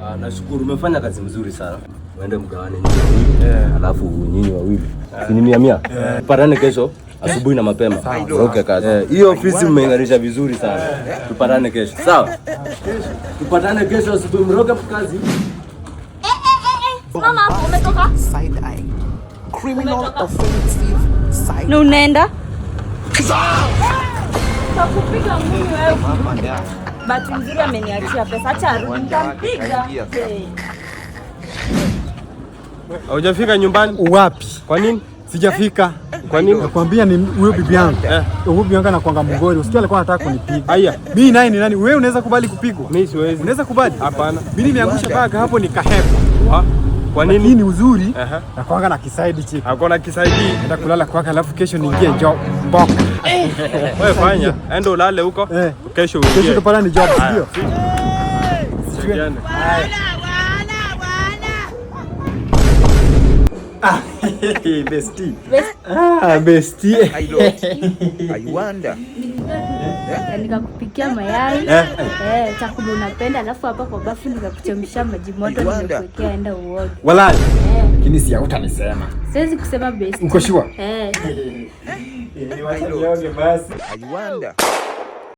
Ah, nashukuru umefanya kazi mzuri sana. Uende mgawane nyinyi wawili. Alafu nyinyi wawili. Si ni 100 100? Tupatane kesho asubuhi na mapema. Roke kazi. Hiyo ofisi mmeingarisha vizuri sana. Tupatane kesho. Sawa? Tupatane kesho asubuhi, mroke kazi. Eh, eh, eh, eh. Simama hapo, umetoka? Side eye. Criminal Umetoka. Offensive side. Na unaenda? Takupiga ngumi wewe. Bahati nzuri ameniachia pesa. Acha arudi, nitampiga. Eh. Haujafika nyumbani? Wapi? Kwa nini? Sijafika. Kwa nini? Nakwambia ni huyo bibi yangu. Eh. Huyo bibi yangu anakuanga mgori. Usikia alikuwa anataka kunipiga. Aya. Mimi naye ni nani? Wewe unaweza kubali kupigwa? Mimi siwezi. Unaweza kubali? Hapana. Mimi nimeangusha bag hapo nikahepa. Wa? Kwa Nini nini? ni uzuri? Aha. Nakuanga na kiside chick. Hakuna kisaidii. Naenda kulala kwake alafu kesho niingie job. Mboka. Wewe fanya, enda ulale huko. Eh. Kesho uingie. Kesho tupatane ni job, ndio? Tuingiane. Bestie. Ah, bestie. I don't. I wonder. Na nikakupikia mayai, eh, chakula unapenda, alafu hapa kwa bafu nikakuchemsha maji moto, I wonder. nimekuwekea, enda uoge. Walai. Eh, Lakini si hautanisema. siwezi kusema, bestie. Uko sure? Eh. Wacha nioge basi. I wonder.